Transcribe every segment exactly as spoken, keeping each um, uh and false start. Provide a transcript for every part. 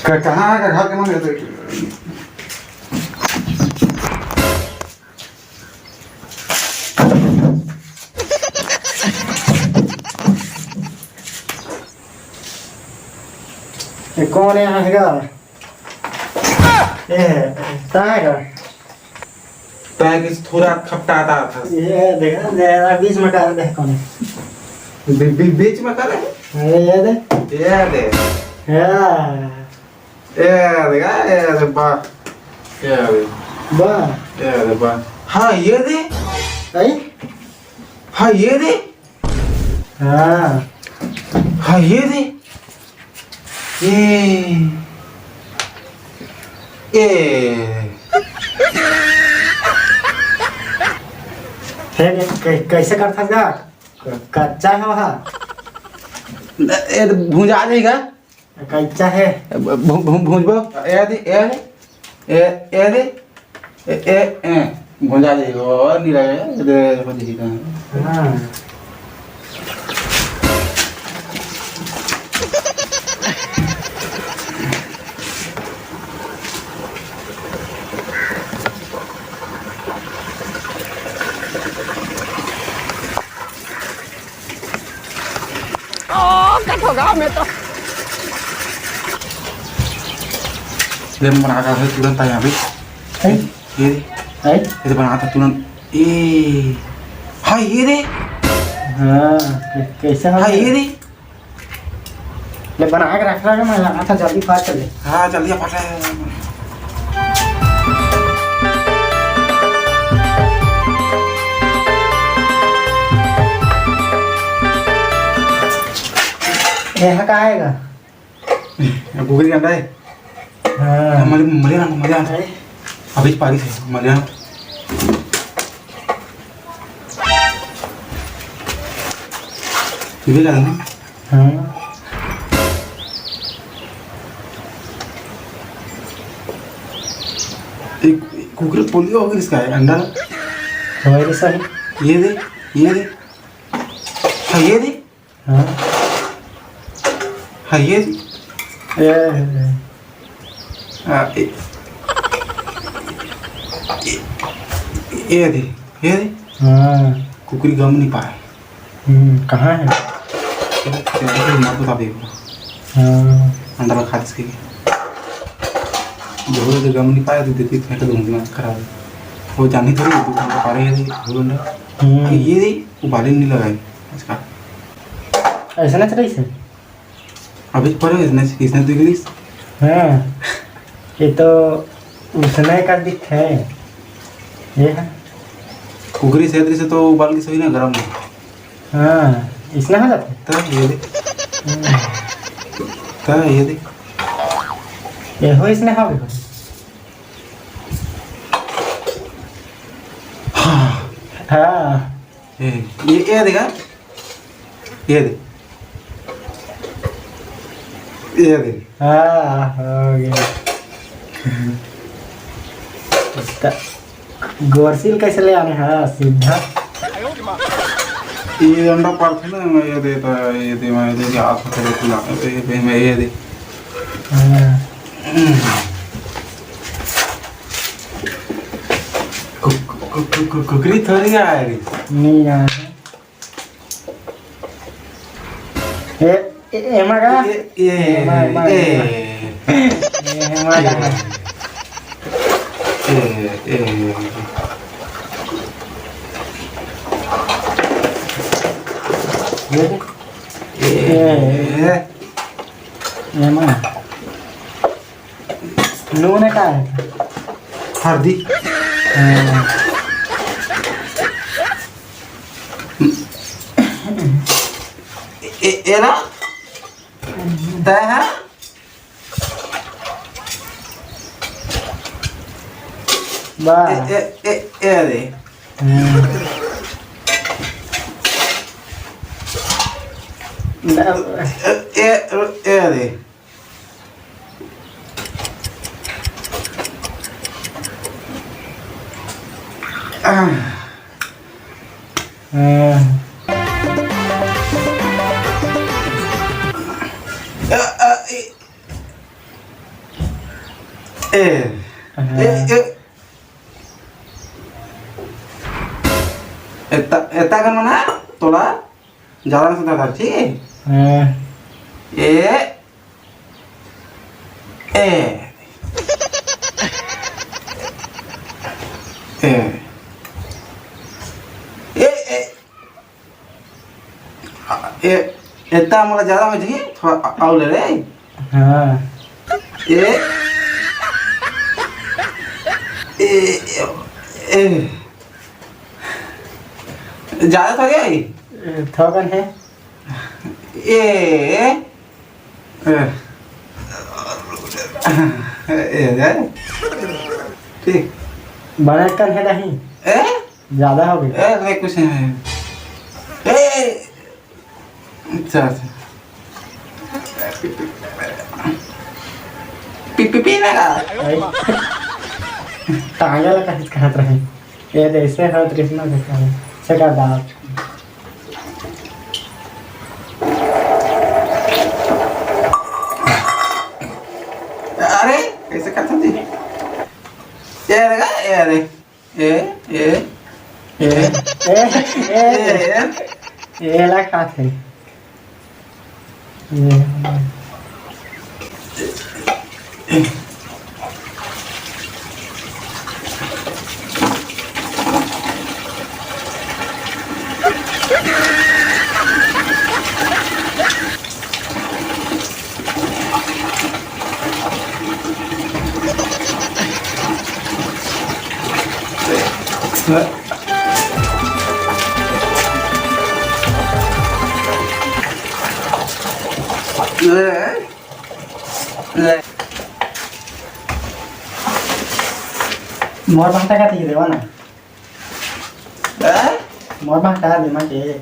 क-, कहाँ है घर के मन? ये कौन है यहाँ का? ये है, कहाँ है का? तैं किस थोड़ा खपटाता था। ये देखा, जरा बीच में काट दे कौन है। बी-, बी-, बीच में काट है? अरे ये दे। ये दे। हाँ। ये देखा, ये दे, वाह। ये दे। वाह। ये दे, वाह। हाँ, ये दे। आई? हाँ, ये दे। हाँ। हाँ, ये दे। ए, ए। फिर कै-, कैसे करथा गा? क-, कच्चा है वहाँ? ए, तो भुंजा जाएगा। कच्चा है। भु-, भु-, भुंजबो। ए दे, ए दे। ए, ए दे। ए, ए, ए, भुंजा जाई, और नहीं रहे, दे, हो जाई, हाँ। हाँ। ओ, कट होगा मैं तो। ले, बना के है तुरंत आया अभी। हैं? ये दे। हैं? ये तो बना था तुरंत। ए, हाँ, ये दे। हाँ, कै-, कैसे हो हाँ, गया? ये दे। ले, बना के रख रहा, मैं लगा था, जल्दी फाट कर ले। हाँ, जल्दी फाट ले। ये का आएगा? कुकरी के अंडा है। हाँ। मले, मले ना, मले ना। अरे। अभी पारी से, मले ना। ये भी डालना। हाँ। एक कुकरी पोलियो हो गई इसका है, अंडा। हमारे सही। ये दे, ये दे। हाँ, ये दे। हाँ। हाँ, ये। ए, आ, ए, ए, ये दे, ये दे। हाँ। कुकरी गम नहीं पाए। हम्म, कहाँ है? चलो, चलो, मत बता दे। हाँ। अंडा रखा इसके। जरूरत है, गम नहीं पाए, तो देती फेंक दूँ, दिमाग खराब है। वो जानी थोड़ी, तू कहाँ पा रहे हैं, वो अंडा। हम्म। ये दे, वो बाले नहीं लगाए इसका। ऐसा ना चला इसे। अभी पर इसने, इसने तो इंग्लिश। हाँ, ये तो उसने का दिख है। ये है। कुकरी से, से तो उबाल के सही ना गरम में। हाँ, इसने हो जाता है। तो ये दे। हम्म। तो ये दे। ये हो इसने हो गया। हाँ। हाँ। ए, ये, ये देखा? ये दे। ये दे। हाँ, हो गया। त-, गोरसिल कैसे ले आने? हाँ, सीधा। ये अंडा पारथे ना, मैं ये देता, ये दे, मैं ये दे, हाथ में दे, ये दे, मैं ये दे। हाँ। कु-, कु-, कु-, कु-, कुकरी थोड़ी आ रही। नहीं आ रही। ए, ए, एमा का? ए, ए, एमा, एमा, ए। एमा। ए, एमा का? ए, ए। ये दे। ए, ए। एमा। नून है का है? हल्दी। हाँ। ए, एला? तय है? वाह। ए, ए, ए, ए रे। हम्म। ए, ए, ए रे। ए, ए, एता, एता कर मना, तोला ज्यादा से ज्यादा, ठीक है? हाँ। ए, ए, ए, ए, ए, ए, एता मोला ज्यादा हो जी, थोड़ा अउ ले रे। हाँ। ए, ए, ए, ए। ज्यादा थोड़ी आई? थोकन है। ए, ए, ए, ए, ठीक। बड़ा कन है नहीं? ए? ज्यादा हो गई। ए, नहीं, कुछ नहीं है। ए, अच्छा, अच्छा। पी, पी, पी ना का? टांगा लगा कहत रहे। ये जैसे हो कृष्णा देखा है, सका दाल। अरे, कैसे करता जी? ये देखा, ये देख। ए, ए, ए। ए, ए, ए, ए। ए ला खात है। ए। मोर भांटा का थी देवा ना। हैं? मोर भांटा देमा के।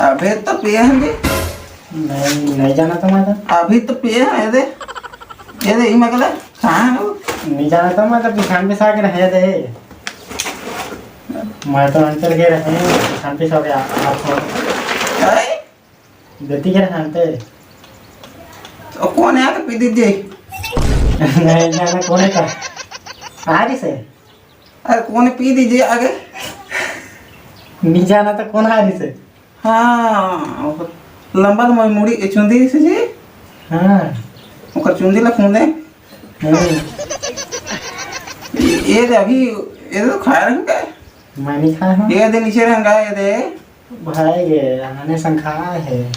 अभी तो पिए हैं जी। नहीं, नहीं जाना तो मैं तो। अभी तो पिए हैं, ये दे। ये दे, इमा के ले। कहाँ है वो? नहीं जाना तो मैं तो पिसान पिसा के रहे दे। मैं तो अंचल के रहे, पिसान पिसा के आ, आ, आ। हैं? बेटी के रहे अंते। तो कौन है तो पी दीजिए। नहीं जाना कौन है का? आ रही से। अरे, कोन पी दीजिए आगे। नी जाना तो कोन हारी से? हाँ, ओकर लंबा लंबा मुड़ी, ए, चुंदी से जी। हाँ। ओकर चुंदी ला खूंदे। हम्म। ये दे अभी, ये तो खाए रहेंगे। मैं नहीं खाया हूँ। ये दे नीचे रहेंगे, ये दे। भाई ये आने संखा है।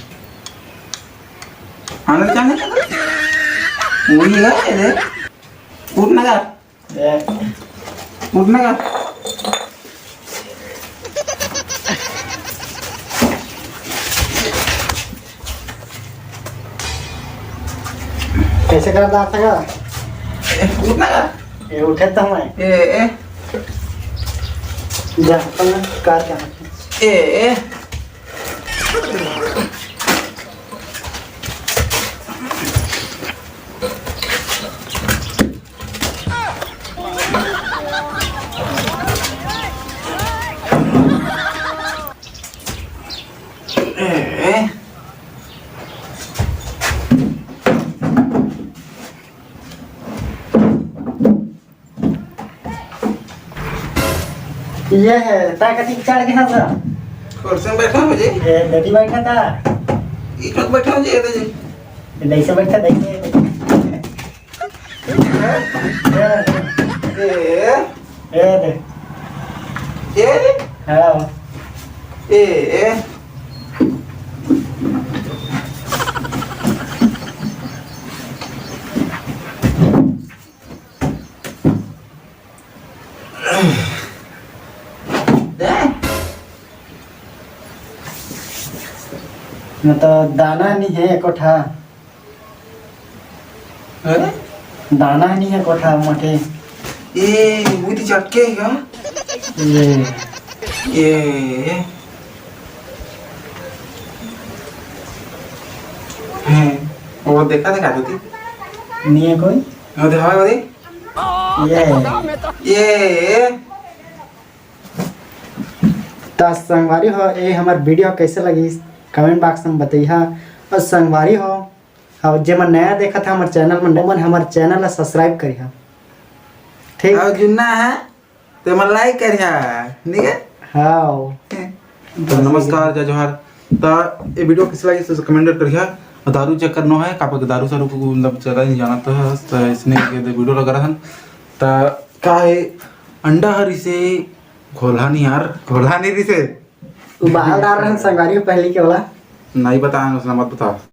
आने जाने का तो वही है, ये दे। उठ ना का। ए। उठ ना का। कैसे कर दाता का? ए, उठ ना का। ए, उठे तो मैं। ए, ए। जा, अपन कार जा। ए, ए। ये है, ता कति चढ़ गया था। कुर्सी में बैठा हो जी? ये ददी बैठा था। ई लोग बैठा हो जी, ये दे जी। ये दैसे बैठा, दैसे। ए, ए, ए दे। ए। हाँ। ए, ए। दे। मतलब दाना नहीं है एको ठा। अरे? दाना नहीं है एको ठा मोटे। ए, वो तो चटके है क्या? ये। ये। हैं, वो देखा, देखा दो ती। नहीं है कोई? वो देखा, वो दे। ये। ये। त संगवारी हो, ए हमर video कैसे लगिस, comment box में बतइहा। और संगवारी हो, अउ जेमन नया देखत हे हमर चैनल में, ओमन हमर चैनल ला सब्सक्राइब करिहा। ठीक? अउ जुन्ना हे, ते मन लाइक करिहा, ठीक हे? हाँ। तो नमस्कार, जय जोहार। त ये वीडियो कइसे लगिस, कमेंट करिहा। दारू चक्कर नो हे, काबर के दारू सारू को मतलब ज्यादा नहीं जानत हे, त इसने के दे वीडियो लगा रहन। त का हे, अंडा हर इसे घोला नहीं यार, घोला नहीं रिसे। उबाल डाल रहन संगवारी पहली के वाला। नहीं बताएं, उसने मत बता।